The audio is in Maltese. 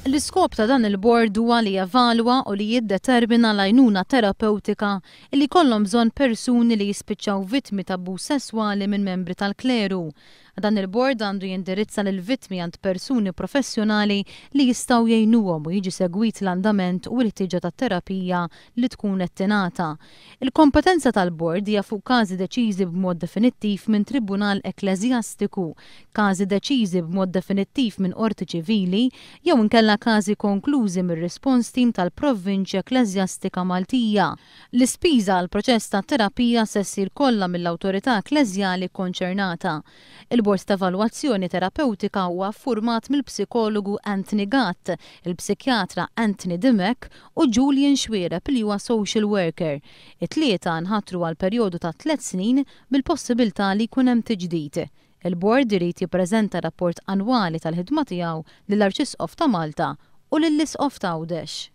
L-iskop ta' dan il-bord huwa li jevalwa u li jiddetermina l-għajnuna terapewtika li jkollhom bżonn persuni li jispiċċaw vittmi ta' abbuż sesswali minn membri tal-kleru. Dan il-bord għandu jindirizza lill-vittmi għand persuni professjonali li jistgħu jgħinuhom u jiġi segwit l-andament u l-ħtieġa tat-terapija li tkun qed tingħata. Il-kompetenza tal-bord hija fuq każi deċiżi b'mod definittiv minn tribunal ekkleżjastiku, każi deċiżi b'mod definittiv minn qorti ċivili jew inkella każi konklużi mir-Response Team tal-Provvinċja Ekkleżjastika Maltija. L-ispiża għall-proċess tat-terapija se ssir kollha mill-awtorità ekkleżjali kkonċernata. Il-Bord ta' Evalwazzjoni Terapewtika huwa ffurmat mill-psikologu Anthony Gatt, il-psikjatra Anthony Dimech u Julian Xuereb li huwa social worker. It-tlieta nħatru għal perjodu ta' tlett snin bil-possibiltà li jkun hemm tiġdid. Il-Bord irid jippreżenta rapport annwali tal-ħidma tiegħu lill-Arċisqof ta' Malta u lill-Isqof t'Għawdex.